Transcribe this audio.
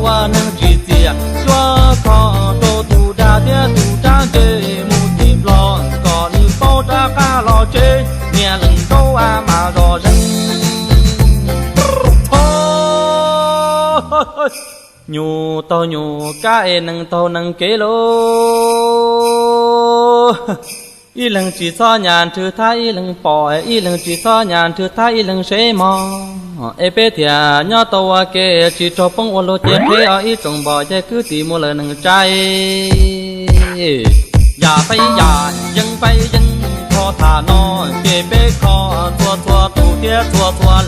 ua neeg tsis txias, suab kho rau tus dag thiab tus rab nce mus tim Nplog kom nws paub rov qab los tsev, niag leej nraug a mas zom zeeg. Nyuj taug nyuj kab es nees taug nees kev lauj. Ib leeg tsis txhob nyas nrhw thab ib leeg pom, ib leeg tsis txhob nyas nrhw thab ib leeg seb mog, es peb thiaj nyob tau ua ke tsis raug poob ua luag cev qheb os ib tsoom npom ces kwv tij muaj lawm neeg tsaib. Yam faib yam yeeb faib yeeb kho tham no, ces peb kho txhua txhua tus thiab txhua txhua leeg.